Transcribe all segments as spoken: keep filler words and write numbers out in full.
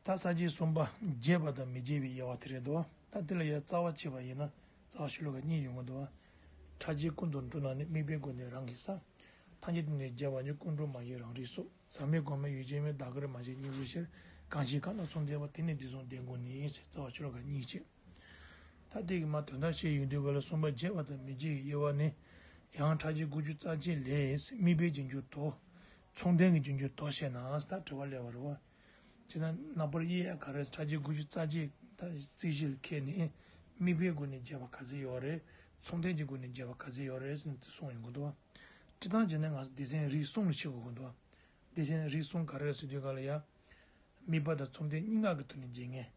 ད་ས་བཅད་གསུམ་པ་བརྗེད་པ་དང་མི་བརྗེད་པའི་དབྱེ་བ་དེ་རེད་འདུག་ད་དེ་ལ་ཡང་རྩ་བ་བྱས་པ་ཡིན་ན་རྩ་བ་ཤོ་ལོ་ཀ་གཉིས་ཡོང་གི་འདུག་ཕྲ་རྒྱས་ཀུན་ཏུ་འགྲོ་ན་ནི་དམིགས་པའི་སྒོ་ནས་རང་གི་ས། ཐ་སྙད་དུ་ནི་བརྗེད་པ་ཉིད་ཀུན་འགྲོ་མ་ཡིན་རང་རིག་སོགས། ཟག་མེད་གོང་མའི་ཡུལ་ཅན་མིན། བདག་གིར་མ་བྱས་གཉིས་པོའི་ཕྱིར། གང་ཞིག་གང་ལ་ཚོགས་འདས་པ། དེ་ནི་དེ་གསུམ་ལྡན་དགོས་ནི། རྩ་བ་ཤོ་ལོ་ཀ་གཉིས་བྱས། ད་དེ་གི་མ་དོན་དག་བཤད་ཡོང་དུས་ག་ལ་གསུམ་པ་བརྗེད་པ་དང་མི་བརྗེད་ཀྱི་དབྱེ་བ་ནི། ཡང་ཕྲ་རྒྱས་དགུ་བཅུ་རྩ་གཅིག་ལས། དམིགས་པའི་རྗེས་འཇུག་དོ། ཚོགས་ལྡན་གྱི་རྗེས་འཇུག་དོ་ཞེ་ན། ད་དྲི་བ་སླེབས་པ་རེད་བ། ཅེས་དང་རྣམ་པར་དབྱེ་ཡ་ག་རེ། ཕྲ་རྒྱས་དགུ་བཅུ་རྩ་གཅིག་ད་རྩིས་གཞི་ལ་འཁེལ་ནས་དམིགས་པའི་སྒོ་ནས་བརྗེད་པ་ག་ཚད་ཡོད་རེད། ཚོགས་ལྡན་གྱི་སྒོ་ནས་བརྗེད་པ་ག་ཚད་ཡོད་རེད་ཟེར་ནས་དེ་གསུངས་ཡོང་གི་འདུག་སྤྱིར་བཏང་བྱས་ན་ང་ཚོ་སྡེ་ཚན་རིགས་གསུམ་ལ་ཕྱེ་དགོས་ཀྱི་འདུག་སྡེ་ཚན་རིགས་གསུམ་ག་རེ་ཟེར་དུས་ག་ལ་ཡ། དམིགས་པ་དང་ཚོགས་ལྡན་གཉིས་ཀ་གི་ཐོག་ནས་བརྗེད་ངེས།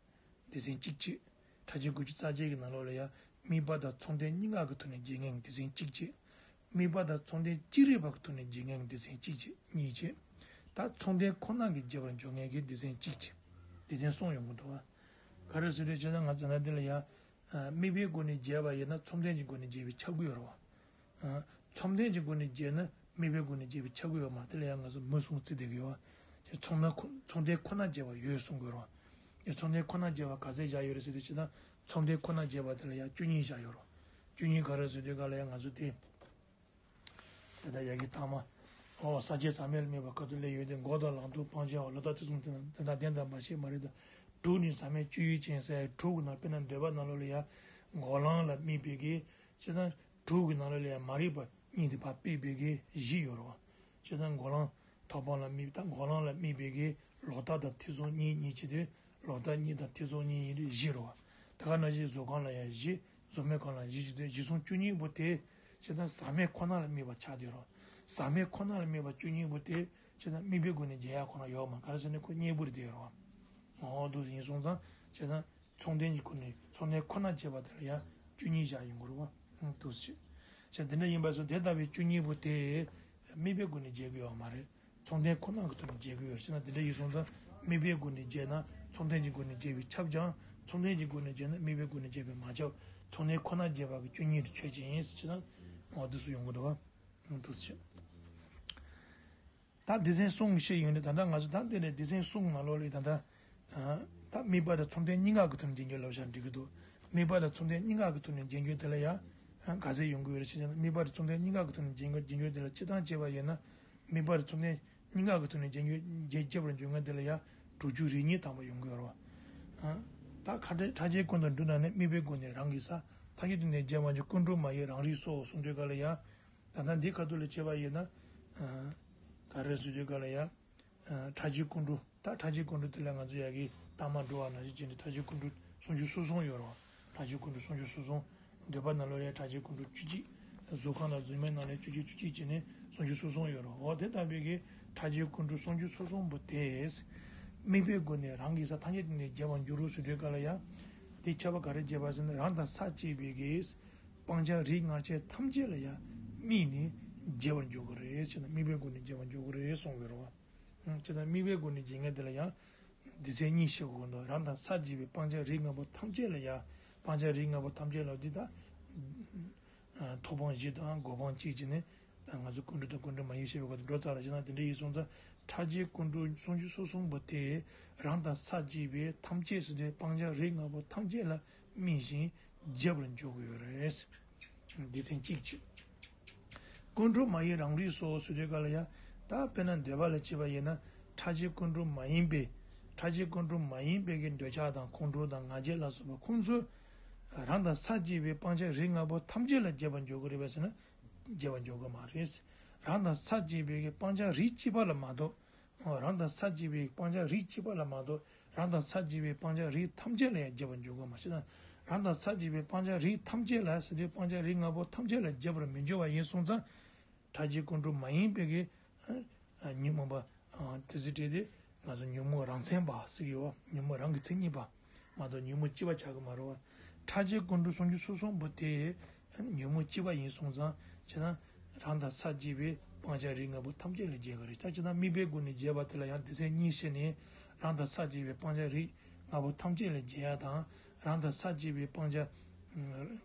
སྡེ་ཚན་གཅིག་བྱས། ཕྲ་རྒྱས་དགུ་བཅུ་རྩ་གཅིག་གི་ནང་ལོགས་ལ་ཡང་དམིགས་པ་དང་ཚོགས་ལྡན་གཉིས་ཀ་གི་ཐོག་ནས་བརྗེད་ངེས་ཀྱི་སྡེ་ཚན་གཅིག་བྱས། དམིགས་པ་དང་ཚོགས་ལྡན་ཅི་རིགས་པ་གི་ཐོག་ནས་བརྗེད་ངེས་ཀྱི་སྡེ་ཚན་གཅིག་བྱས། གཉིས་བྱས། ད་ཚོགས་ལྡན་ཁོ་ན་གིས་བརྗེད་པར་འཇོག་ངེས་ཀྱི་སྡེ་ཚན་གཅིག་བྱས། སྡེ་ཚན་གསུམ་ཡོང་གི་འདུག་བ། ག་རེ་ཟེར་དུས་བྱས་ན་ང་ཚོ་ན་འདི་ལ་ཡང་། དམིགས་པའི་སྒོ་ནས་བརྗེད་པ་ཡིན་ན་ཚོགས་ལྡན་གྱི་སྒོ་ནས་བརྗེད་པས་ཁྱབ་ཀྱི་ཡོད་རེད་བ། ཚོགས་ལྡན་གྱི་སྒོ་ནས་བརྗེད་ན་དམིགས་པའི་སྒོ་ནས་བརྗེད་པས་ཁྱབ་ཀྱི་ཡོད་མ་རེད། དེ་ལ་ཡང་ང་ཚོ་མུ་གསུམ་བརྩི་བསྡད་ཀྱི་ཡོད། དེ་ཚོགས་ན་ཁོ་ཚོགས་ལྡན་ཁོ་ན་བརྗེད་པ་ཡོད་གསུང་དགོས་རེད། དེ་ཚོགས་ལྡན་ཁོ་ན་བརྗེད་པ་ག་ཚད་བཞག་ཡོད་རེད་ཟེར་དུས་ཅི་ན་ཚོགས་ལྡན་ཁོ་ན་བརྗེད་པ་དེ་ལ་ཡང་བཅུ་གཉིས་བཞག་ཡོད་རེད། བཅུ་གཉིས་ག་རེ་ཟེར་དུས་ག་ལ་ཡང་ང་ཚོ་དེ། དེ་འདྲ་ཡ་གི་ཐ་མ། ཨོ་ས་བཅད་ཟག་མེད་ལ་དམིགས་པ་ཁ་ཐུག་ལས་ཡོད་དེ་འགོག་དང་ལམ་དུ་སྤང་བྱའོ། ལོག་ལྟ་དེ་གསུམ་དེ་དང་དེ་དང་ལྡན་དང་མ་ཤེས་མ་རིག་དང་། དྲུག་ནི་ཟག་མེད་སྤྱོད་ཡུལ་ཅན་ཟེར་དྲུག་གི་ནང་དཔེར་ན་འདོད་པ་ནང་ལོགས་ལ་ཡ། འགོག་ལམ་ལ་དམིགས་པའི་གི། བྱས་ཙང་། དྲུག་གི་ནང་ལ་ལ་ཡང་མ་རིག་པ་གཉིས་དེ་ཕར་ཕུད་པའི་གི་བཞི་ཡོད་རེད་བ། བྱས་ཙང་འགོག་ལམ་ཐོབ་སྤང་ལ་དམིགས་ད་འགོག་ལམ་ལ་དམིགས་པའི་གི་ལོག་ལྟ་དང་ཐེ་ཚོམ་གཉིས་གཉིས་བྱེད་དུས་ལོག་ལྟ་གཉིས་དང་ཐེ་ཚོམ་གཉིས་ཡིན་དུས་བཞི་རེད་བ། ད་ག་ནང་བཞིན་གཟུགས་ཁམས་ལ་ཡང་བཞི། གཟུགས་མེད་ཁམས་ལ་བཞི་བྱེད་དུས་བཞི་གསུམ་བཅུ་གཉིས་པོ་དེ། བྱས་ཙང་ཟག་མེད་ཁོ་ན་ལ་དམིགས་པ་ཆགས་བསྡད་རེད་བ། ཟག་མེད་ཁོ་ན་ལ་དམིགས་པ་བཅུ་གཉིས་པོ་དེ། བྱས་ཙང་དམིགས་པའི་སྒོ་ནས་བརྗེད་ཡ་ཁོ་ན་ཡོད་མ་ག་རེ་ཟེར་ན་ཁོ་གཉེར་པོ་རེད་བསྡད་ཡོད་རེད་བ། འོ་འདུག་ཡིན་སོང་ཙང་བྱས་ཙང་། ཚོགས་ལྡན་གྱི་སྒོ་ནས་ཚོགས་ལྡན་ཁོ་ན་བརྗེད་པ་དེ་ལ་ཡང་བཅུ་གཉིས་བཞག་ཡོང་གི་རེད་བ། ཨང་། དུ་ཞེས། བྱས་དེ་འདྲ་ཡིན་པ་སོགས་དེ་ལྟ་བུའི་བཅུ་གཉིས་པོ་དེ་དམིགས་པའི་སྒོ་ནས་བརྗེད་ཀྱི་ཡོད་མ་རེད། ཚོགས་ལྡན་ཁོ་ན་གི་ཐོག་ནས་བརྗེད་ཀྱི་ཡོད་རེད། བྱས་ན་དེ་འདྲ་ཡིན་སོང་ཙང་དམིགས་པའི་སྒོ་ནས་བརྗེད་ན་ཚོགས་ལྡན་གྱི་སྒོ་ནས་བརྗེད་པས་ཁྱབ་ཀྱང་ཚོགས་ལྡན་གྱི་སྒོ་ནས་བརྗེད་ན་དམིགས་པའི་སྒོ་ནས་བརྗེད་པས་མ་ཁྱབ། ཚོགས་ལྡན་ཁོ་ན་བརྗེད་པ་གི་བཅུ་གཉིས་དེ་ཆོས་ཅན་ཡིན་ཟེར། བྱས་ཙང་འོ་དུས་སུ་ཡོང་གི་འདུག་བ། ཨང་། དུ་ཞེས། ད་སྡེ་ཚན་གསུམ་བཤད་ཡོང་དུས་ད་ལྟ་ང་ཚོ་ད་འདི་ནས་སྡེ་ཚན་གསུམ་ནང་ལོགས་ལ་ད་ལྟ། ད་དམིགས་པ་དང་ཚོགས་ལྡན་གཉིས་ཀ་གི་ཐོག་ནས་རྗེས་འཇུག་ལབ་བཞག་འགྲིག་གི་འདུག་དམིགས་པ་དང་ཚོགས་ལྡན་གཉིས་ཀ་གི་ཐོག་ནས་རྗེས་འཇུག་དེ་ལ་ཡང་ག་ཚད་ཡོང་གི་ཡོད་རེད་ཅེས་བྱས་ན། དམིགས་པ་དང་ཚོགས་ལྡན་གཉིས་ཀ་གི་ཐོག་ནས་རྗེས་འཇུག་རྗེས་འཇུག་དེ་ལ་སྤྱིར་བཏང་བྱས་པ་ཡིན་ན། དམིགས་པ་དང་ཚོགས་ལྡན་གཉིས་ཀ་གི་ཐོག་ནས་རྗེས་འཇུག་རྗེས་བརྗེད་པར་འཇུག་མཁན་དེ་ལ་ཡང་དྲུག་ཅུ་རེ་གཉིས་ཐམ་པ་ཡོང་གི་ཡོད་རེད་བ། ད་ཁ་ཕྲལ་ཕྲ་རྒྱས་ཀུན་ཏུ་འགྲོ་ན་ནི་དམིགས་པའི་སྒོ་ནས་རང་གི་ས། ཐ་སྙད་དུ་ནི་བརྗེད་པ་ཉིད་ཀུན་འགྲོ་མ་ཡིན་རང་རིག་སོགས་གསུངས་དུས་ག་ལ་ཡང་། ད་ལྟ་འདི་ཁ་ཐུག་ལ་བྱས་པ་ཡིན་ན། ག་རེ་ཟེར་དུས་ག་ལ་ཡང་། ཕྲ་རྒྱས་ཀུན་འགྲོ། ད་ཕྲ་རྒྱས་ཀུན་འགྲོ་དེ་ལ་ང་ཚོ་ཡ་གི་རྟགས་མ་འགྲོ་བ་ནང་བཞིན་བྱས་ནས་ཕྲ་རྒྱས་ཀུན་འགྲོ་སུམ་ཅུ་སོ་གསུམ་ཡོད་རེད་བ། ཕྲ་རྒྱས་ཀུན་འགྲོ་སུམ་ཅུ་སོ་གསུམ། འདོད་པ་ནང་ལོགས་ལ་ཡ་ཕྲ་རྒྱས་ཀུན་འགྲོ་བཅུ་གཅིག་གཟུགས་ཁམས་དང་གཟུགས་མེད་ནང་ལ་བཅུ་གཅིག་བཅུ་གཅིག་བྱས་ནས་སུམ་ཅུ་སོ་གསུམ་ཡོད་རེད་བ། འོ་དེ་ལྟ་བུའི་གི་ཕྲ་རྒྱས་ཀུན་འགྲོ་སུམ་ཅུ་སོ་གསུམ་པོ་དེས། དམིགས་པའི་སྒོ་ནས་རང་གི་ས་ཐ་སྙད་དུ་ནི་བརྗེད་པར་འགྱུར་རོ་ཟེར་དུས་ག་ལ་ཡ། དེ་ཁྱད་པར་ག་རེ་བྱས་པ་ཟེར་ན་རང་དང་ས་བཅས་པའི་གི་སྤང་བྱ་རིགས་ལྔ་ཆར་ཐམས་ཅད་ལ་ཡང་དམིགས་ནས་བརྗེད་པར་འཇུག་གི་རེད་ཟེར་ན། དམིགས་པའི་སྒོ་ནས་བརྗེད་པར་འཇུག་གི་རེད་གསུང་གི་རེད་བ། ཨང་། བྱས་ཙང་དམིགས་པའི་སྒོ་ནས་བརྗེད་མཁན་དེ་ལ་ཡང་སྡེ་ཚན་གཉིས་ཕྱེ་དགོས་འདུག་རང་དང་ས་བཅས་པའི་སྤང་བྱ་རིགས་ལྔ་པོ་ཐམས་ཅད་ལ་ཡང་། སྤང་བྱ་རིགས་ལྔ་པོ་ཐམས་ཅད་ལ་འདི་ལྟ། ཐོབ་སྤང་བཞི་དང་འགོག་སྤང་གཅིག་བྱས་ནས་ད་ང་ཚོ་ཀུན་འགྲོ་དང་ཀུན་འགྲོ་མ་ཡིན་བཤད་པའི་སྐོར་དུ་འགྲོ་ཚར་བ་ཡིན་ན། དེ་འདྲ་ཡིན་སོང་ཙང་ཕྲ་རྒྱས་ཀུན་འགྲོ་སུམ་ཅུ་སོ་གསུམ་པོ་དེ་རང་དང་ས་བཅས་པའི་ཐམས་ཅད་ཟེར་དུས་སྤང་བྱ་རིགས་ལྔ་པོ་ཐམས་ཅད་ལ་དམིགས་ཤིང་བརྗེད་པར་འཇུག་གི་ཡོད་རེད། སྡེ་ཚན་གཅིག་བྱས། ཀུན་འགྲོ་མ་ཡིན་རང་རིག་སོགས་ཟེར་དུས་ག་ལ་ཡ། ད་དཔེར་ན་འདོད་པ་ལ་བྱས་པ་ཡིན་ན་ཕྲ་རྒྱས་ཀུན་འགྲོ་མ་ཡིན་པའི། ཕྲ་རྒྱས་ཀུན་འགྲོ་མ་ཡིན་པའི་གི་འདོད་ཆགས་དང་ཁོང་ཁྲོ་དང་ང་རྒྱལ་ལ་སོགས་པ་ཁོང་ཚོས་རང་དང་ས་བཅས་པའི་སྤང་བྱ་རིགས་ལྔ་པོ་ཐམས་ཅད་ལ་བརྗེད་པར་འཇུག་གི་རེད་པས་ཟེར་ན། བརྗེད་པར་འཇུག་གི་མ་རེད། རང་དང་ས་བཅས་པའི་གི་སྤང་བྱ་རིགས་གཅིག་པ་ལ་མ་གཏོགས། རང་དང་ས་བཅས་པའི་སྤང་བྱ་རིགས་གཅིག་པ་ལ་མ་གཏོགས་རང་དང་ས་བཅས་པའི་སྤང་བྱ་རིགས་ཐམས་ཅད་ལ་ཡང་བརྗེད་པར་འཇུག་གི་མ་རེད། རང་དང་ས་བཅས་པའི་སྤང་བྱ་རིགས་ཐམས་ཅད་ལ་ཟེར་དུས་སྤང་བྱ་རིགས་ལྔ་པོ་ཐམས་ཅད་ལ་བརྗེད་པར་མི་འཇུག་པ་ཡིན་སོང་ཙང་། ཕྲ་རྒྱས་ཀུན་འགྲོ་མ་ཡིན་པའི་གི་ཉོན་མོངས་པ་དེ་ཚོ་བྲལ་ཏེ་ང་ཚོ་ཉོན་མོངས་རང་མཚན་པ་ཟེར་གི་ཡོད་པ། ཉོན་མོངས་རང་གི་མཚན་ཉིད་པ་མ་གཏོགས་ཉོན་མོངས་སྐྱེས་པ་ཆགས་ཀྱི་མ་རེད་པ། ཕྲ་རྒྱས་ཀུན་འགྲོ་སུམ་ཅུ་སོ་གསུམ་པོ་དེ་ཉོན་མོངས་སྐྱེས་པ་ཡིན་སོང་ཙང་། བྱས་ན་རང་དང་ས་བཅས་པའི་སྤང་བྱ་རིགས་ལྔ་པོ་ཐམས་ཅད་ལ་བརྗེད་ཀྱི་རེད། ད་བྱས་ན་དམིགས་པའི་སྒོ་ནས་བརྗེད་པ་དེ་ལ་ཡང་སྡེ་ཚན་གཉིས་ཕྱེ་ནས་རང་དང་ས་བཅས་པའི་སྤང་བྱ་རིགས་ལྔ་པོ་ཐམས་ཅད་ལ་བརྗེད་ཡ་དང་། རང་དང་ས་བཅས་པའི་སྤང་བྱ་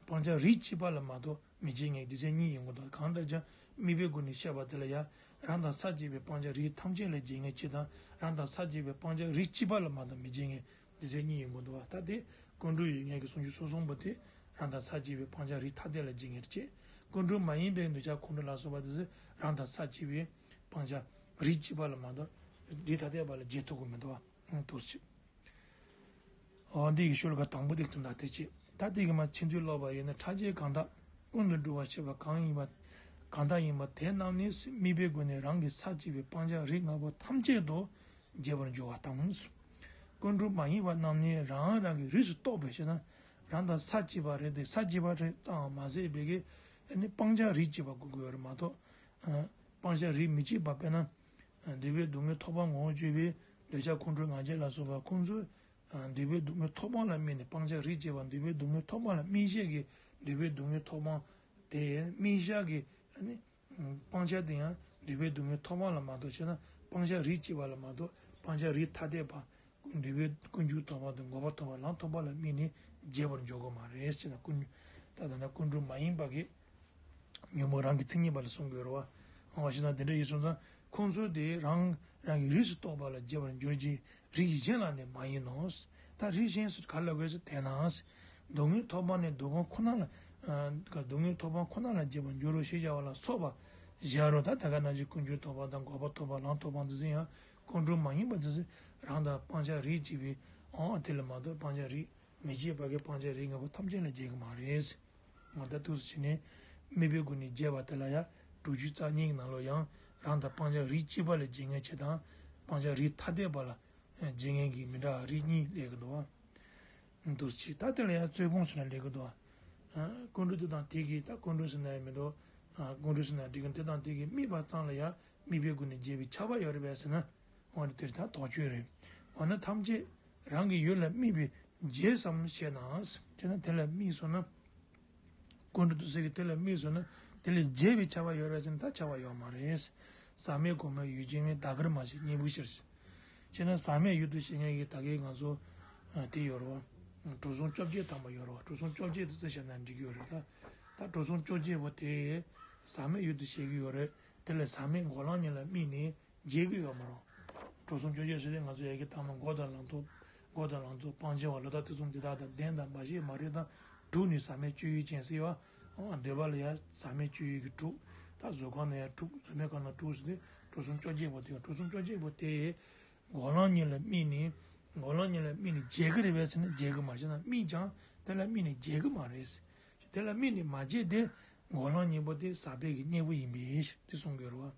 སྤང་བྱ་རིགས་གཅིག་པ་ལ་མ་གཏོགས་མི་བརྗེད་ངེས་སྡེ་ཚན་གཉིས་ཡོང་གི་འདུག་གང་ལྟར་ཀྱང་དམིགས་པའི་སྒོ་ནས་བཤད་པ་དེ་ལ་ཡང་ རང་དང་ས་བཅས་པའི་སྤང་བྱ་རིགས་ཐམས་ཅད་ལ་བརྗེད་ངེས་ཅིག་དང་། རང་དང་ས་བཅས་པའི་སྤང་བྱ་རིགས་གཅིག་པ་ལ་མ་གཏོགས་མི་བརྗེད་ངེས་འདི་ཚེ་གཉིས་ཡོང་གི་འདུག་བ། ད་དེ་ཀུན་འགྲོ་ཡོད་ངེས་ཀྱི་ཟུང་འཇུག་སོ་གསུམ་པོ་དེ་རང་དང་ས་བཅས་པའི་སྤང་བྱ་རིགས་ཐ་དད་ལ་བརྗེད་ངེས་བྱེད། ཀུན་འགྲོ་མ་ཡིན་པའི་འདོད་ཆགས་ཁོང་ཁྲོ་ལ་སོགས་པ་དེ་ཚེ་རང་དང་ས་བཅས་པའི་སྤང་བྱ་རིགས་གཅིག་པ་ལ་མ་གཏོགས་རིགས་ཐ་དད་པ་ལ་བརྗེད་ཐུབ་ཀྱི་མི་འདུག་བ། འདུག་སེ་བྱེད། འོ་འདི་ཡི་ཤུལ་ཁ་དང་པོ་དེ་དོན་དག་དེ་བྱེད། ད་དེ་གི་མ་ཕྱི་མཛོད་ཀློག་པ་ཡིན་ན། ཕྲ་རྒྱས་གང་དག་ཀུན་ཏུ་འགྲོ་བ་ཤེས་པ་གང་ཡིན་པ། གང་དག་ཡིན་པ་དེ་རྣམས་ནི། དམིགས་པའི་སྒོ་ནས་རང་གི་ས་བཅས་པའི་སྤང་བྱ་རིགས་ལྔ་པོ་ཐམས་ཅད་དུ་བརྗེ་བར་འགྱུར་བ་དང་། ཀུན་འགྲོ་མ་ཡིན་པ་རྣམས་ནི་རང་རང་གི་རིགས་སུ་གཏོགས་པའི་ཕྱིར་ན། རང་དང་ས་བཅས་པ་རེད་དེ། ས་བཅས་པ་རེད་ཙམ་མ་ཟད་པའི་གི་ནི་སྤང་བྱ་རིགས་གཅིག་པ་དགོས་ཀྱི་ཡོད་རེད་མ་གཏོགས། སྤང་བྱ་རིགས་མི་གཅིག་པ་དཔེར་ན། འདོད་པའི་སྡུག་བསྔལ་ཐོག་མར་ངོ་བོར་གྱུར་པའི་འདོད་ཆགས་ཁོང་ཁྲོའི་ང་རྒྱལ་ལ་སོགས་པ་ཁོང་ཚོས་འདོད་པའི་སྡུག་བསྔལ་ཐོག་མ་ལ་དམིགས་ནས་སྤང་བྱ་རིགས་གཅིག་པ། འདོད་པའི་སྡུག་བསྔལ་ཐོག་མ་ལ་དམིགས་བྱེད་ཀྱི་འདོད་པའི་སྡུག་བསྔལ་ཐོག་མ་དེ་དམིགས་བྱ་གི་ནི་སྤང་བྱ་དེ་ཡང་འདོད་པའི་སྡུག་བསྔལ་ཐོག་མ་ལ་མ་གཏོགས་བྱས་ན་སྤང་བྱ་རིགས་གཅིག་པ་ལ་མ་གཏོགས་སྤང་བྱ་རིགས་ཐ་དད་པ། འདོད་པའི་ཀུན་འབྱུང་ཐོག་མ་དང་འགོག་པ་ཐོག་མ་ལམ་ཐོག་མ་ལ་དམིགས་ནས་བརྗེ་བར་འཇོག་གི་མ་རེད་ཟེར་ན། ཀུན། ད་ལྟ་ན་ཀུན་འགྲོ་མ་ཡིན་པ་གི་ཉོན་མོངས་རང་གི་མཚན་ཉིད་པ་ལ་གསུང་དགོས་རེད་བ། འོ་ཞེ་ན་དེ་འདྲ་ཡིན་སོང་ཙང་ཁོང་ཚོ་དེ་རང་རང་གི་རིགས་སུ་གཏོགས་པ་ལ་བརྗེ་བར་འགྱུར་གྱི་རིགས་གཞན་ལ་ནི་མ་ཡིན་ནོ། ད་རིགས་གཞན་སུ་ག་ལ་དགོས་སུ་དེ་ན། སྡུག་བསྔལ་ཐོག་མ་ནི་སྡུག་བསྔལ་ཁོ་ན་ལ། སྡུག་བསྔལ་ཐོག་མ་ཁོ་ན་ལ་བརྗེ་བར་འགྱུར་རོ་ཞེས་བྱ་བ་ལ་སོགས་པ་བཞག་རོ། ད་ད་ག་ནང་བཞིན་ཀུན་འབྱུང་ཐོག་མ་དང་འགོག་པ་ཐོག་མ་ལམ་ཐོག་མ་འདི་ཚོ་ཡང་ཀུན་འགྲོ་མ་ཡིན་པ་འདི་ཚོ་རང་དང་སྤང་བྱ་རིགས་གཅིག་པའི་འོ་དེ་ལ་མ་གཏོགས་སྤང་བྱ་རིགས་མི་གཅིག་པ་གི་སྤང་བྱ་རིགས་ལྔ་པོ་ཐམས་ཅད་ལ་བརྗེ་གི་མ་རེད། ང་ད་འདུག་སེ་བྱས་ནས་དམིགས་པའི་སྒོ་ནས་བརྗེ་བ་དེ་ལ་ཡང་དྲུག་ཅུ་རྩ་གཉིས་ཀྱི་ནང་ལོགས་ཡང་རང་དང་སྤང་བྱ་རིགས་གཅིག་པ་ལ་བརྗེ་ངེས་བྱེད་དང་སྤང་བྱ་རིགས་ཐ་དད་པ་ལ་བརྗེ་ངེས་ཀྱི་མི་འདྲ་བ་རིགས་གཉིས་སླེབས་ཀྱི་འདུག་བ། འདུག་སེ་བྱས། ད་དེ་ལ་ཡང་རྩོད་སྤོང་ཟེར་ན་སླེབས་ཀྱི་འདུག་བ། ཀུན་འགྲོ་དེ་དང་དེ་གིས་ད་ཀུན་འགྲོ་ཟེར་ན་ཡང་མི་འདུག་ཀུན་འགྲོ་ཟེར་ན་འགྲིག་གི། དེ་དང་དེ་གིས་དམིགས་པ་ཙམ་ལ་ཡང་དམིགས་པའི་སྒོ་ནས་བརྗེ་བའི་ཁྱབ་པ་ཡོད་རེད་པས་ཟེར་ན། འོ་ན་དེར་ད་དོགས་གཅོད་རེད། འོ་ན་ཐམས་ཅད་རང་གི་ཡུལ་ལ་དམིགས་པའི་རྗེས་སམ་ཞེ་ན། ཅེ་ན་དེ་ལ་དམིགས་སོང་ན། ཀུན་འགྲོ་དེ་ཚོ་གི་དེ་ལ་དམིགས་སོང་ན་དེ་ལས་བརྗེ་བའི་ཁྱབ་པ་ཡོད་རེད་ཟེར་ན་ད་ཁྱབ་པ་ཡོད་མ་རེད། ཟག་མེད་གོང་མའི་ཡུལ་ཅན་མིན། ད་གར་མ་བྱས་གཉེན་པོའི་ཕྱིར། ཅེ་ན་ཟག་མེད་ཡུལ་དུ་བྱེད་མཁན་གྱི་ད་གིན་ང་ཚོ་དེ་ཡོད་རེད་བ། གྲོལ་གསུམ་བཅོ་བརྒྱད་དམ་པ་ཡོད་རེད་བ། གྲོལ་གསུམ་བཅོ་བརྒྱད་དེ་ཚོ་བྱས་ན་འགྲིག་གི་ཡོད་རེད་ད། ད་གྲོལ་གསུམ་བཅོ་བརྒྱད་པོ་དེ་ཟག་མེད་ཡུལ་དུ་བྱེད་ཀྱི་ཡོད་རེད། དེ་ལས་ཟག་མེད་འགོག་ལམ་གཉིས་ལ་དམིགས་ནས་བརྗེ་གི་ཡོད་མ་རེད། གྲོལ་གསུམ་བཅོ་བརྒྱད་ཟེར་དུས་ང་ཚོ་ཡ་གི་ཐ་མ་འགོག་དང་ལམ་ཐོབ། འགོག་དང་ལམ་ཐོབ་སྤང་བྱ་བ་ལོག་ལྟ་ཐེ་ཚོམ་དེ་དག་དང་ལྡན་དང་མ་བྱས་མ་རེད་དང་། དྲུག་ནི་ཟག་མེད་སྤྱོད་ཡུལ་ཅན་ཟེར་བ། འདོད་པ་ལ་ཡང་ཟག་མེད་སྤྱོད་ཡུལ་གྱི་དྲུག་ད་གཟུགས་ཁམས་ན་ཡང་དྲུག་གཟུགས་མེད་ཁམས་ན་དྲུག་ཟེར་དུས་གྲོལ་གསུམ་བཅོ་བརྒྱད་པོ་དེ། གྲོལ་གསུམ་བཅོ་བརྒྱད་པོ་དེ་འགོག་ལམ་གཉིས་ལ་དམིགས་ནས། འགོག་ལམ་གཉིས་ལ་དམིགས་ནས་བརྗེ་གི་རེད་པས་ཟེར་ན་བརྗེ་གི་མ་རེད། ཟེར་ན་དམིགས་ཀྱང་དེ་ལ་དམིགས་ནས་བརྗེ་གི་མ་རེད། དེ་ལ་དམིགས་ནས་མ་བརྗེ་དེ་འགོག་ལམ་གཉིས་པོ་དེ་ཟག་པའི་གི་གཉེན་པོ་ཡིན་པས་དེ་གསུང་གི་ཡོད་རེད་བ།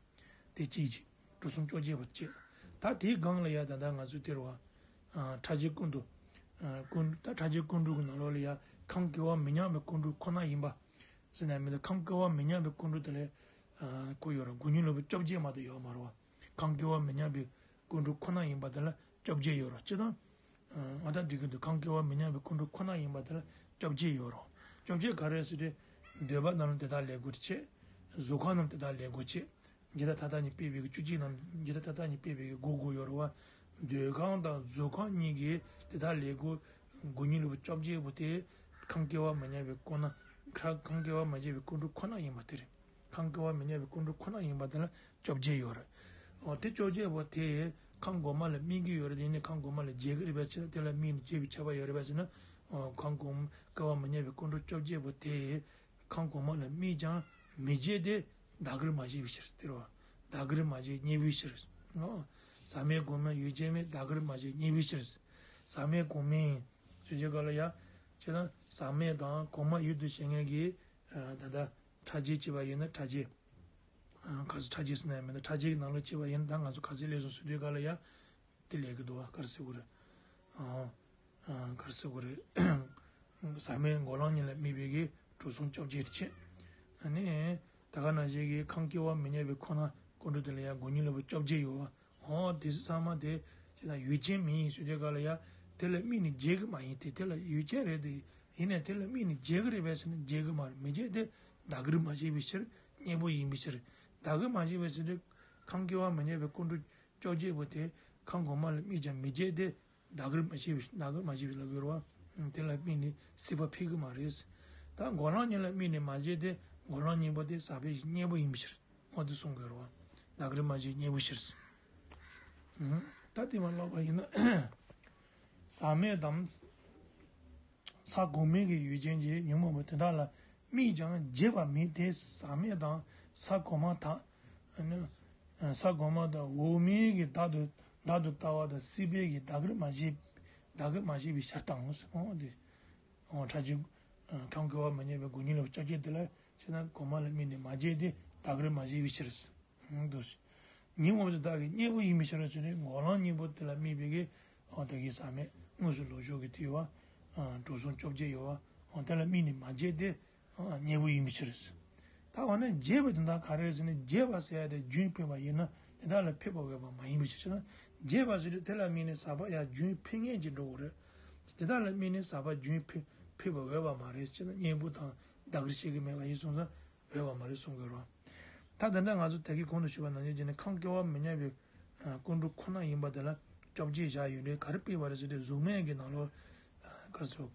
དེ་གཅིག་གཅིག་གྲོལ་གསུམ་བཅོ་བརྒྱད་པོ་གཅིག་ད་དེའི་སྒང་ལ་ཡ་ད་ལྟ་ང་ཚོས་དེ་རེད་བ། ཕྲ་རྒྱས་ཀུན་ཏུ། ཀུན། ད་ཕྲ་རྒྱས་ཀུན་འགྲོ་གི་ནང་ལོགས་ལ་ཡ་ཁམས་སྐྱེ་བ་མི་ཉམས་པའི་ཀུན་འགྲོ་ཁོ་ན་ཡིན་པ། ཟེར་ན་མི་འདུག་ཁམས་སྐྱེ་བ་མི་ཉམས་པའི་ཀུན་འགྲོ་དེ་ལ་ཁོ་ཡོད་རེད། སྒོ་གཉིས་ལོག་པའི་བཅོ་བརྒྱད་མ་གཏོགས་ཡོད་མ་རེད་བ། ཁམས་སྐྱེ་བ་མི་ཉམས་པའི་ཀུན་འགྲོ་ཁོ་ན་ཡིན་པ་དེ་ལ་བཅོ་བརྒྱད་ཡོད་རེད། སྤྱིར་བཏང་། ང་ད་འགྲིག་གི་འདུག་ཁམས་སྐྱེ་བ་མི་ཉམས་པའི་ཀུན་འགྲོ་ཁོ་ན་ཡིན་པ་དེ་ལ་བཅོ་བརྒྱད་ཡོད་རེད། བཅོ་བརྒྱད་ག་རེ་ཟེར་དུས། འདོད་པ་རྣམས་ལ་དེ་དག་ལས་དགོས་བྱེད། གཟུགས་ཁམས་རྣམས་དེ་དག་ལས་དགོས་བྱེད། འཇིག་ལྟ་མཐའ་དག་གཉིས་སྤེལ་བའི་གི་བཅུ་གཅིག་རྣམས། འཇིག་ལྟ་མཐའ་དག་གཉིས་སྤེལ་བའི་གི་སྒོ་དགུ་ཡོད་རེད་བ། འདོད་ཁམས་དང་གཟུགས་ཁམས་གཉིས་ཀྱི་དེ་དག་ལས་དགོས། སྒོ་གཉིས་ལོག་པའི་བཅོ་བརྒྱད་པོ་དེ། ཁམས་སྐྱེ་བ་མི་ཉམས་པའི་ཁོ་ན། ཁ། ཁམས་སྐྱེ་བ་མི་ཉམས་པའི་ཀུན་འགྲོ་ཁོ་ན་ཡིན་པ་དེ་རེད། ཁམས་སྐྱེ་བ་མི་ཉམས་པའི་ཀུན་འགྲོ་ཁོ་ན་ཡིན་པ་དེ་ལ་བཅོ་བརྒྱད་ཡོད་རེད། འོ་དེ་བཅོ་བརྒྱད་པོ་དེ་ཁམས་གོང་མ་ལ་དམིགས་ཀྱི་ཡོད་རེད། དེ་ནི་ཁམས་གོང་མ་ལ་བརྗེ་གི་རེད་པས་ཟེར་ན། དེ་ལ་དམིགས་ནས་བརྗེ་བའི་ཁྱབ་པ་ཡོད་རེད་པས་ཟེར་ན། འོ་ཁམས་གོང་། སྐྱེ་བ་མི་ཉམས་པའི་ཀུན་འགྲོ་བཅོ་བརྒྱད་པོ་དེ་ཁམས་གོང་མ་ལ་དམིགས་ཀྱང་མི་བརྗེད་དེ་ད་གར་མ་བྱས་པའི་ཕྱིར་དེ་རེད་བ། ད་གར་མ་བྱས་གཉེན་པོའི་ཕྱིར། འོ། ཟག་མེད་གོང་མའི་ཡུལ་ཅན་མིན། ད་གར་མ་བྱས་གཉེན་པོའི་ཕྱིར། ཟག་མེད་གོང་མའི་ཞུ་རྒྱུ་ག་ལ་ཡ། ཁྱེད་རང་ཟག་མེད་དང་གོང་མ་ཡུལ་དུ་བྱེད་མཁན་གྱི་ད་ལྟ་ཕྲ་རྒྱས་བྱས་པ་ཡིན་ན་ཕྲ་རྒྱས། ག་ཚོད་ཕྲ་རྒྱས་ཟེར་ན་ཡང་མིན་ད་ཕྲ་རྒྱས་ཀྱི་ནང་ལོགས་བྱས་པ་ཡིན་ན་ད་ང་ཚོ་ག་ཚོད་སླེབས་སོང་ཟེར་དུས་ག་ལ་ཡ། དེ་ལས་ཀྱི་འདུག་བ། ག་རེ་ཟེར་དགོས་རེད། ཨང་། ཨང་། ག་རེ་ཟེར་དགོས་རེད། ཟག་མེད་འགོག་ལམ་གཉིས་ལ་དམིགས་པའི་གི་གྲོལ་གསུམ་བཅོ་བརྒྱད་བྱེད། ཨ་ནི། ད་ག་ནང་བཞིན་གྱི་ཁམས་སྐྱེ་བ་མི་ཉམས་པའི་ཁོ་ན་ཀུན་འགྲོ་དེ་ལ་ཡང་སྒོ་གཉིས་ལོག་པའི་བཅོ་བརྒྱད་ཡོད་བ། འོ་དེ་ཚོ་ཚང་མ་དེ་ཅི་ད་ཡུལ་ཅན་མིན་ཡིན་ཟེར་དུས་ག་ལ་ཡ། དེ་ལ་དམིགས་ནས་བརྗེ་གི་མ་ཡིན་ཏེ། དེ་ལ་ཡུལ་ཅན་རེད་དེ། ཡིན་ནའི་དེ་ལ་དམིགས་ནས་བརྗེ་གི་རེད་པས་ཟེར་ན་བརྗེ་གི་མ་རེད། མི་བརྗེད་དེ་ད་གར་མ་བྱས་པའི་ཕྱིར། གཉེན་པོ་ཡིན་པའི་ཕྱིར། ད་གར་མ་བྱས་པའི་ཕྱིར་དེ། ཁམས་སྐྱེ་བ་མི་ཉམས་པའི་ཀུན་འགྲོ་བཅོ་བརྒྱད་པོ་དེ་ཁམས་གོང་མ་ལ་དམིགས་ཀྱང་མི་བརྗེད་དེ། ད་གར་མ་བྱས་པའི། ད་གར་མ་བྱས་པའི་ལབ་ཡོད་རེད་བ། དེ་ལ་དམིགས་ནས་སྲིད་པ་འཕེལ་གི་མ་རེད། ད་འགོག་ལམ་གཉིས་ལ་དམིགས་ནས་མ་བརྗེད་དེ་འགོག་ལམ་གཉིས་པོ་དེ་ཟག་པའི་གཉེན་པོ་ཡིན་པའི་ཕྱིར། འོ་དེ་གསུང་དགོས་རེད་ བདག་གིར་མ་བྱས་གཉེན་པོ་ཕྱིར། ད་དེ་མ་ལོག་པ་ཡིན་ན། ཟག་མེད་དང་། ས་གོང་མའི་གི་ཡུལ་ཅན་གྱི་ཉོན་མོངས་པ་དེ་དག་ལ་དམིགས་ཀྱང་བརྗེད་པ་མེད་དེ། ཟག་མེད་དང་ས་གོང་མ་དག་ཨ་ནི། ས་གོང་མ་དང་འོག་མའི་གི་བདག་ཏུ་བདག་ཏུ་ལྟ་བ་དང་སྲིད་པའི་གི་བདག་གིར་མ་བྱས། བདག་གིར་མ་བྱས་པའི་ཕྱིར་དང་། འོ་དེ། འོ་ཕྲ་ཕྱིན། ཁམས་སྐྱེ་བ་མི་ཉམས་པའི་སྒོ་ཉིད་ལ་སྐྱབས་བྱེད་དེ་ལ་ཕྱིར་ན་གོང་མ་ལ་དམིགས་ནས་མ་བརྗེད་དེ་བདག་གིར་མ་བྱས་པའི་ཕྱིར། འདུ། ཉོན་མོངས་པ་དེ་དག་གི་གཉེན་པོ་ཡིན་པའི་ཕྱིར་ཟེར་ནས་འགོག་ལམ་གཉེན་པོ་དེ་ལ་དམིགས་པའི་གི། འོ་དེ་གི་ཟག་མེད་དངོས་སུ་ལོག་ཕྱོགས་ཀྱི་དེ་ཡོད་པ། འགྲོ་སོང་བཅོ་བརྒྱད་ཡོད་པ། འོ་དེ་ལ་དམིགས་ནས་མ་བརྗེད་དེ། གཉེན་པོ་ཡིན་པའི་ཕྱིར། ད་འོ་ན་བརྗེད་པ་དེ་དག་ག་རེ་ཟེར་ན་བརྗེད་པ་ཟེར་ཡ་དེ་རྒྱུན་ཕེབས་པ་ཡིན་ན་དེ་དག་ལ་ཕེབས་པ་འོས་པ་མ་ཡིན་པའི་ཕྱིར་ན། བརྗེད་པ་ཟེར་དུས་དེ་ལ་དམིགས་ནས་ཟག་པ་ཡང་རྒྱུན་ཕེབས་ངེས་ཀྱི་འགྲོ་དགོས་རེད། དེ་དག་ལ་དམིགས་ནས་ཟག་པ་རྒྱུན་ཕེབས་ཕེབས་པ་འོས་པ་མ་རེད་ཟེར་ན། གཉེན་པོ་དང་བདག་གིར་བྱེད་ཀྱི་མེད་པ་ཡིན་སོང་ཙང་། འོས་པ་མ་རེད་གསུང་གི་རེད། ད་དེ་འདྲ་ང་ཚོ་ད་གིན་གོང་དུ་ཞུས་པ་ནང་བཞིན་བྱས་ནས་ཁམས་སྐྱེ་བ་མི་ཉམས་པའི་ཀུན་འགྲོ་ཁོ་ན་ཡིན་པ་དེ་ལ་སྐྱོབ་བྱེད་བཞག་ཡོད་རེད། ག་རེ་ཕུལ་བ་རེད་ཟེར་དུས་གཟུགས་མེད་ཀྱི་ནང་ལོགས་ག་རེ་ཟེར་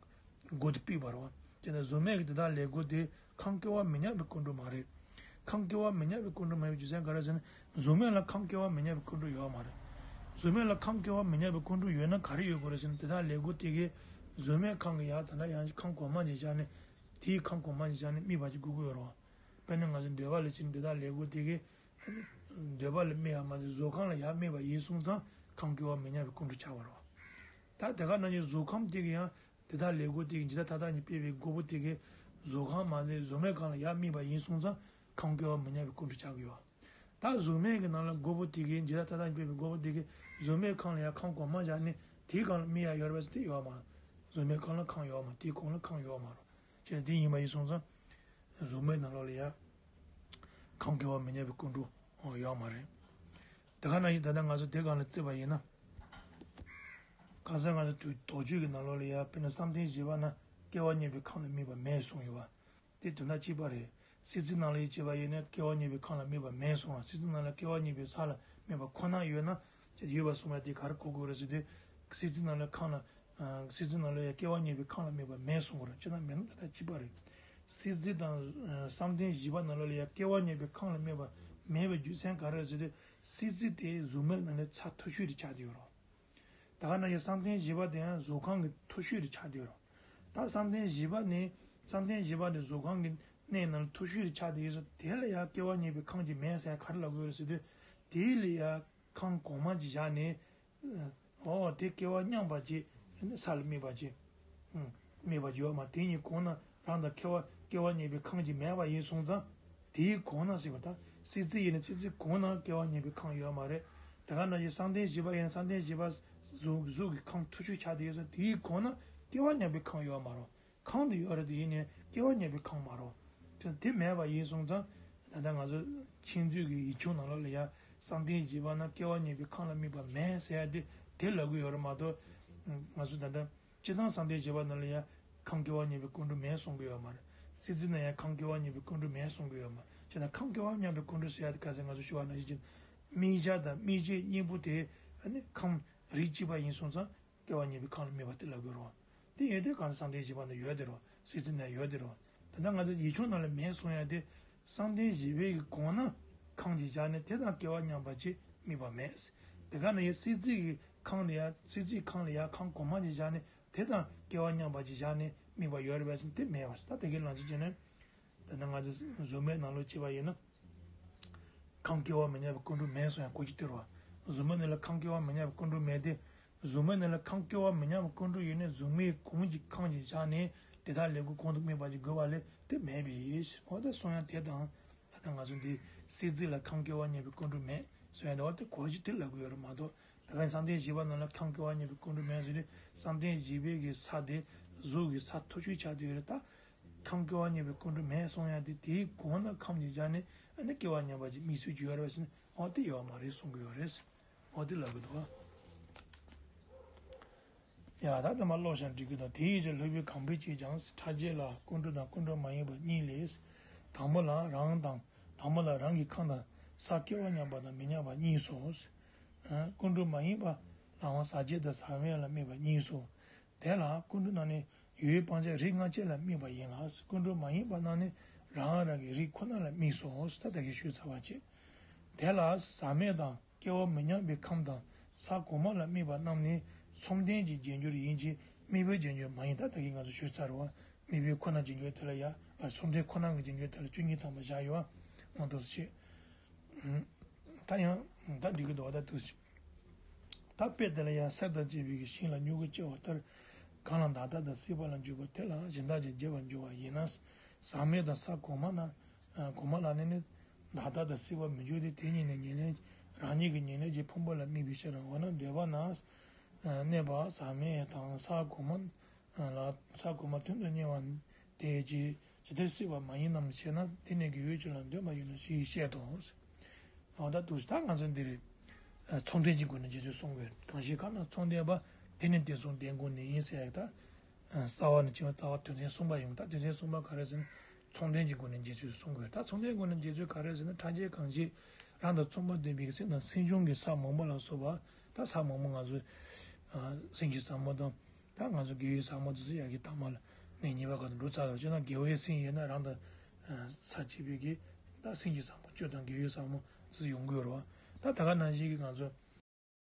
སྒོ་དེ་ཕུལ་བ་རེད་བ། དེ་ནས་གཟུགས་མེད་ཀྱི་དེ་དག་ལས་སྒོ་དེ་ཁམས་སྐྱེ་བ་མི་ཉམས་པའི་ཀུན་འགྲོ་མ་རེད། ཁམས་སྐྱེ་བ་མི་ཉམས་པའི་ཀུན་འགྲོ་མ་ཡིན་པའི་རྒྱུ་མཚན་ག་རེ་ཟེར་ན། གཟུགས་མེད་ལ་ཁམས་སྐྱེ་བ་མི་ཉམས་པའི་ཀུན་འགྲོ་ཡོད་མ་རེད། གཟུགས་མེད་ལ་ཁམས་སྐྱེ་བ་མི་ཉམས་པའི་ཀུན་འགྲོ་ཡོད་ན་ག་རེ་ཡོད་དགོས་རེད་ཟེར་ན། དེ་དག་ལས་སྒོ་དེ་གས་གཟུགས་མེད་ཁམས་ཀྱི་ཡར་ད་ལྟ་ཡང་ཁམས་གོང་མ་ཅིག་བཞག་ནས། དེའི་ཁམས་གོང་མ་ཅིག་བཞག་ནས་དམིགས་པ་ཅིག་དགོས་ཀྱི་ཡོད་རེད་བ། དཔེར་ན་ང་ཚོ་འདོད་པ་ལ་ཕྱིན་དེ་དག་ལས་སྒོ་དེ་གས། འདོད་པ་ལ་དམིགས་པ་མ་ཟད་གཟུགས་ཁམས་ལ་ཡར་དམིགས་པ་ཡིན་སོང་ཙང་ཁམས་སྐྱེ་བ་མི་ཉམས་པའི་ཀུན་འགྲོ་ཆགས་པ་རེད་བ། ད་དེ་ག་ནང་བཞིན་གཟུགས་ཁམས་དེ་གས་ཡང་དེ་དག་ལས་སྒོ་དེ་གས་འཇིག་ལྟ་མཐའ་དག་གཉིས་སྤེལ་བའི་དགོས་པ་དེ་གས། གཟུགས་ཁམས་མ་ཟད་གཟུགས་མེད་ཁམས་ལ་ཡར་དམིགས་པ་ཡིན་སོང་ཙང་ཁམས་སྐྱེ་བ་མི་ཉམས་པའི་ཀུན་འགྲོ་ཆགས་ཀྱི་ཡོད་བ། ད་གཟུགས་མེད་ཀྱི་ནང་ལ་སྒོ་པོ་དེ་གས་འཇིག་ལྟ་མཐའ་དག་གཉིས་སྤེལ་བའི་སྒོ་པོ་དེ་གས་གཟུགས་མེད་ཁམས་ལ་ཡང་ཁམས་གོང་མ་བཞག་ནས་དེའི་སྒང་ལ་དམིགས་ཡ་ཡོད་རེད་པས་དེ་ཡོད་མ་རེད། གཟུགས་མེད་ཁམས་ལ་ཁམས་ཡོད་མ་རེད། དེའི་གོང་ལ་ཁམས་ཡོད་མ་རེད། ཅེས་དེ་ཡིན་པ་ཡིན་སོང་ཙང་། གཟུགས་མེད་ནང་ལོགས་ལ་ཡང་ཁམས་སྐྱེ་བ་མི་ཉམས་པའི་ཀུན་འགྲོ་ཡོད་མ་རེད། དེ་ག་ནང་བཞིན་ད་ལྟ་ང་ཚོ་དེ་སྒང་ལ་བརྩིས་པ་ཡིན་ན། གང་ཟག་ང་ཚོ་དུས་དོགས་གཅོད་ཀྱི་ནང་ལོགས་ལ་ཡང་དཔེར་ན་བསམ་གཏན་བཞི་པ་ན་སྐྱེ་བ་མྱོང་བའི་ཁམས་ལ་དམིགས་པ་མེད་གསུངས་ཡོད་པ། དེ་དོན་དག་གཅིག་པ་རེད། སྲིད་རྩེའི་ནང་ལ་ཡིད་ཆེས་པ་ཡིན་ན་སྐྱེ་བ་མྱོང་བའི་ཁམས་ལ་དམིགས་པ་མེད་གསུངས་པ། སྲིད་རྩེའི་ནང་ལ་སྐྱེ་བ་མྱོང་བའི་ས་ལ་དམིགས་པ་ཁོ་ན་ཡོད་ན། ཅེས་ཡོད་པ་གསུངས་པ་དེ་ག་རེ་གོ་དགོས་རེད་ཟེར་དུས། སྲིད་རྩེའི་ནང་ལ་ཁམས་ལ། སྲིད་རྩེའི་ནང་ལ་ཡང་སྐྱེ་བ་མྱོང་བའི་ཁམས་ལ་དམིགས་པ་མེད་གསུངས་པ་རེད། ཅེ་ན་མེད་ན་ད་ལྟ་གཅིག་པ་རེད། སྲིད་རྩེ་དང་བསམ་གཏན་བཞི་པ་ནང་ལོགས་ལ་ཡང་སྐྱེ་བ་མྱོང་བའི་ཁམས་ལ་དམིགས་པ་མེད་པའི་རྒྱུ་མཚན་ག་རེ་རེད་ཟེར་དུས། སྲིད་རྩེ་དེ་གཟུགས་མེད་ནང་ནས་ཚ་མཐོ་ཤོས་དེ་ཆགས་བསྡད་ཡོད་རེད། ད་ག་ནང་བཞིན་བསམ་གཏན་བཞི་པ་དེ་ཡང་གཟུགས་ཁམས་ཀྱི་མཐོ་ཤོས་དེ་ཆགས་བསྡད་ཡོད་རེད། ད་བསམ་གཏན་བཞི་པ་ནི། བསམ་གཏན་བཞི་པ་ནི་གཟུགས་ཁམས་ཀྱི་གནས་ནང་ལ་མཐོ་ཤོས་དེ་ཆགས་བསྡད་ཡོད་ས་དེ་ལ་ཡང་སྐྱེ་བ་མྱོང་བའི་ཁམས་ཀྱི་མེད་ཟེར་ག་རེ་ལབ་དགོས་རེད་ཟེར་དུས། དེ་ལ་ཡང་ཁམས་གོང་མ་ཅིག་བཞག་ནས། འོ་དེ་སྐྱེ་བ་མྱོང་བ་ཅིག་ས་ལ་དམིགས་པ་ཅིག་དམིགས་པ་ཅིག་ཡོད་མ་རེད། དེ་གཉིས་གོང་ན་རང་དང་སྐྱེ་བ་སྐྱེ་བ་མྱོང་བའི་ཁམས་ཀྱི་མེད་པ་ཡིན་སོང་ཙང་། དེའི་གོང་ན་ཟེར་བ་ད་སྲིད་རྩེ་ཡིན་ན་སྲིད་རྩེའི་གོང་ན་སྐྱེ་བ་མྱོང་བའི་ཁམས་ཡོད་མ་རེད། དེ་ག་ནང་བཞིན་བསམ་གཏན་བཞི་པ་ཡིན་ན་བསམ་གཏན་བཞི་པ་གཟུགས་གཟུགས་ཀྱི་ཁམས་མཐོ་ཤོས་ཆགས་བསྡད་ཡོད་ཙང་དེའི་གོང་ན་སྐྱེ་བ་མྱོང་བའི་ཁམས་ཡོད་མ་རེད། ཁམས་དེ་ཡོད་རེད་དེ་ཡིན་ནའི་སྐྱེ་བ་མྱོང་བའི་ཁམས་མ་རེད། དེ་དེ་མེད་པ་ཡིན་སོང་ཙང་། ད་ལྟ་ང་ཚོ་མཁྱེན་བརྩེ་གི་ཡིག་ཆུང་ནང་ལོགས་ལ་ཡ་བསམ་གཏན་བཞི་པ་ན་སྐྱེ་བ་མྱོང་བའི་ཁམས་ལ་དམིགས་པ་མེད་ཟེར་ཡ་དེ་དེ་ལབ་གི་ཡོད་རེད་མ་གཏོགས། ང་ཚོ་ད་ལྟ་སྤྱིར་བཏང་བསམ་གཏན་བཞི་པ་ནང་ལ་ཡ་ཁམས་སྐྱེ་བ་མྱོང་བའི་ཀུན་འགྲོ་མེད་གསུང་གི་ཡོད་མ་རེད། སྲིད་རྩེ་ན་ཡ་ཁམས་སྐྱེ་བ་མྱོང་བའི་ཀུན་འགྲོ་མེད་གསུང་གི་ཡོད་མ་རེད། བྱས་ན་ཁམས་སྐྱེ་བ་མྱོང་བའི་ཀུན་འགྲོ་ཟེར་ཡ་དེ་ག་ཚོད་ང་ཚོ་ཞུ་བ་ནང་བཞིན་གྱི་དམིགས་བྱ་དང་དམིགས་བྱེད་གཉིས་པོ་དེ་ཨ་ནི་ཁམས་རིགས་གཅིག་པ་ཡིན་སོང་ཙང་། སྐྱེ་བ་མྱོང་བའི་ཁམས་ལ་དམིགས་པ་དེ་ལབ་དགོས་རེད་བ། དེ་ཡོད་དེ་གང་བསམ་གཏན་བཞི་པ་ན་ཡོད་དེ་རེད་བ། སྲིད་རྩེ་ན་ཡོད་དེ་རེད་བ། ད་ལྟ་ང་ཚོ་ཡིག་ཆུང་ནང་ལ་མེད་གསུང་ཡ་དེ། བསམ་གཏན་བཞི་པའི་གི་གོང་ན་ཁམས་ཅིག་བཞག་ནས་དེ་དང་སྐྱེ་བ་མྱོང་བ་ཅིག་དམིགས་པ་མེད། དེ་ག་ནང་བཞིན་སྲིད་རྩེ་གི་ཁམས་ལ་ཡ་སྲིད་རྩེའི་ཁམས་ལ་ཡ་ཁམས་གོང་མ་ཅིག་བཞག་ནས་དེ་དང་སྐྱེ་བ་མྱོང་བ་ཅིག་བཞག་ནས་དམིགས་པ་ཡོད་རེད་པས་ཟེར་ན་དེ་མེད་པ་ཞིག་ད་དེ་གའི་ལང་ཚོ་བྱས་ནས། ད་ནི་ང་ཚོ་གཟུགས་མེད་ནང་ལོགས་བྱས་པ་ཡིན་ན། ཁམས་སྐྱེ་བ་མི་ཉམས་པའི་ཀུན་འགྲོ་མེད་གསུང་ཡང་གོ་རྒྱུ་དེ་རེད་བ། གཟུགས་མེད་ནང་ལ་ཁམས་སྐྱེ་བ་མི་ཉམས་པའི་ཀུན་འགྲོ་མེད་དེ། གཟུགས་མེད་ནང་ལ་ཁམས་སྐྱེ་བ་མི་ཉམས་པའི་ཀུན་འགྲོ་ཡོད་ནས་གཟུགས་མེད་གོང་གི་ཁམས་ཀྱི་བཞག་ནས་དེ་དག་ལས་སྒོ་གོང་དུ་སྨོས་པ་ཅིག་དགོས་པ་ལས་དེ་མེད་པས། འོ་ད་གསུང་ཡང་དེ་དང་། ད་ལྟ་ང་ཚོ་འདི་སྲིད་རྩེ་ལ་ཁམས་སྐྱེ་བ་ཉམས་པའི་ཀུན་འགྲོ་མེད་གསུང་ཡང་འོ་དེ་གོ་རྒྱུ་དེ་ལབ་གི་ཡོད་རེད་མ་གཏོགས། ད་ག་བསམ་གཏན་བཞི་པ་ནང་ལ་ཁམས་སྐྱེ་བ་ཉམས་པའི་ཀུན་འགྲོ་མེད་ཟེར་ཏེ། བསམ་གཏན་བཞི་པའི་གི་ས་དེ་གཟུགས་ཀྱི་ས་མཐོ་ཤོས་ཆགས་བསྡད་ཡོད་རེད་ད། ཁམས་སྐྱེ་བ་ཉམས་པའི་ཀུན་འགྲོ་མེད་གསུང་ཡ་དེ་དེའི་གོང་ན་ཁམས་ཀྱི་བཞག་ནས་ཨ་ནི་སྐྱེ་བ་ཉམས་པ་ཅིག་དམིགས་ཚུལ་ཅིག་ཡོད་རེད་པས་ཟེར་ནས་འོ་དེ་ཡོད་མ་རེད་གསུང་གི་ཡོད་རེད། འོ་དེ་ལབ་གི་འདུག་བ། ཡ་ད་དེ་མ་ཀློག་ཤག་འགྲིག་གི་འདུག་དེའི་ཕྱིར་ལྷག་པའི་གང་འཕེལ་གྱིས་ཀྱང་ཕྲ་རྒྱས་ལ་ཀུན་འགྲོ་དང་ཀུན་འགྲོ་མ་ཡིན་པ་གཉིས་ལས། དང་པོ་ལ་རང་དང་དང་པོ་ལ་རང་གི་ཁམས་དང་ས་སྐྱེ་བ་ཉམས་པ་དང་མི་ཉམས་པ་གཉིས་སོ། ཀུན་འགྲོ་མ་ཡིན་པ་ལའང་ཟག་བཅས་དང་ཟག་མེད་ལ་དམིགས་པ་གཉིས་སོ། དེ་ལ་ཀུན་འགྲོ་རྣམས་ནི་ཡུལ་སྤང་བྱ་རིགས་ལྔ་ཅན་ལ་དམིགས་པ་ཡིན་ལ། ཀུན་འགྲོ་མ་ཡིན་པ་རྣམས་ནི་རང་རང་གི་རིགས་ཁོ་ན་ལ་དམིགས་སོ། ད་ལྟ་གི་ཞུས་ཚར་བ་བྱས། དེ་ལ་ཟག་མེད་དང་སྐྱེ་བ་མི་ཉམས་པའི་ཁམས་དང་ས་གོང་མ་ལ་དམིགས་པ་རྣམས་ནི་མཚུངས་ལྡན་གྱི་རྗེས་འཇུག་ཡིན་གྱི་དམིགས་པའི་རྗེས་འཇུག་མ་ཡིན། ད་ད་གིན་ང་ཚོ་ཞུས་ཚར་བ། དམིགས་པའི་ཁོ་ན་རྗེས་འཇུག་དེ་ལ་ཡང་མཚུངས་ལྡན་ཁོ་ན་གི་རྗེས་འཇུག་དེ་ལ་བཅུ་གཉིས་ཐམ་པ་བཞག་ཡོད་བ། མ་གཏོགས་ཅི། ད་ཡང་ད་འགྲིག་གི་འདུག་བ། ད་འདུག་ཅི། ད་དཔེ་དེ་ལ་ཡང་སེར་དང་བཅས་པའི་ཤིང་ལ་མྱུ་གུ་སྐྱེ་བ་ལྟར། གང་ལ་འདག་མཐའ་དང་སྲིད་པ་ལ་འཇུག་པ་དེ་ལ་གཞན་དག་ཅེས་བརྗོད་པར་འགྱུར་བ་ཡིན་ན། ཟག་མེད་དང་ས་གོང་མ་ན། གོང་མ་ལ་ནི་ནི། འདག་མཐའ་དང་སྲིད་པ་མི་འཇུག་སྟེ། དེ་ཉིད་ནི་ཉེར་ལེན། རང་ཉིད་ཀྱི་ཉེར་ལེན་གྱི་ཕུང་པོ་ལ་དམིགས་པའི་ཕྱིར། འོ་ན་འདོད་པ་ན། གནས་པ་ཟག་མེད་དང་ས་གོང་མ་ལ་ས་གོང་མ་དོན་དུ་གཉེར་བ་དེ་ཇི་ཇི་ལྟར་སྲིད་པ་མ་ཡིན་ནམ་ཞེ་ན། དེ་ནི་དགེ་བའི་ཕྱོགས་ལ་འདོད་པ་ཡོད་ན་ཞེས་བཤད་དོ། འོ་ད་འདུག་ད་ང་ཚོ་འདི་རེད། མཚུངས་ལྡན་གྱི་སྒོ་ནས་རྗེས་སུ་གསུངས་པའི་གང་ཞིག་གང་ན་མཚུངས་ལྡན་པ། དེ་ནི་དེ་མཚུངས་ལྡན་སྒོ་ནས་ཡིན་ཟེར་ཡག་ད། རྩ་བ་ནས་བྱས་པ་རྩ་བ་དོན་ཚན་གསུམ་པ་ཡིན། ད་དོན་ཚན་གསུམ་པ་ག་རེ་ཟེར་ན། མཚུངས་ལྡན་གྱི་སྒོ་ནས་རྗེས་སུ་གསུངས་དགོས། ད་མཚུངས་ལྡན་སྒོ་ནས་རྗེས་སུ་ག་རེ་ཟེར་ན། ཕྲད་ཅན་གང་ཞིག་རང་དང་མཚུངས་པར་ལྡན་པའི་སེམས་དང་སེམས་བྱུང་གི་ས་མང་པོ་ལ་སོགས་པ། ད་ས་མང་པོ་ང་ཚོས་སེམས་ཀྱི་ཟབ་མོ་དང་། ད་ང་ཚོ་དགེ་བའི་ཟབ་མོ་དེ་ཚོ་ཡག་གི་དང་མ་ལ་གནས་གཉིས་པ་ག་དུ་འགྲོ་ཚར་བ་བྱས་ན། དགེ་བའི་སེམས་ཡོད་ན་རང་དང་ས་གཅིག་པའི་གི་ད་སེམས་ཀྱི་ཟབ་མོ་སྤྱོད་དང་དགེ་བའི་ཟབ་མོ་དེ་ཚོ་ཡོང་དགོས་རེད་བ། ད་ད་ག་ནང་བཞིན་གྱི་ང་ཚོ།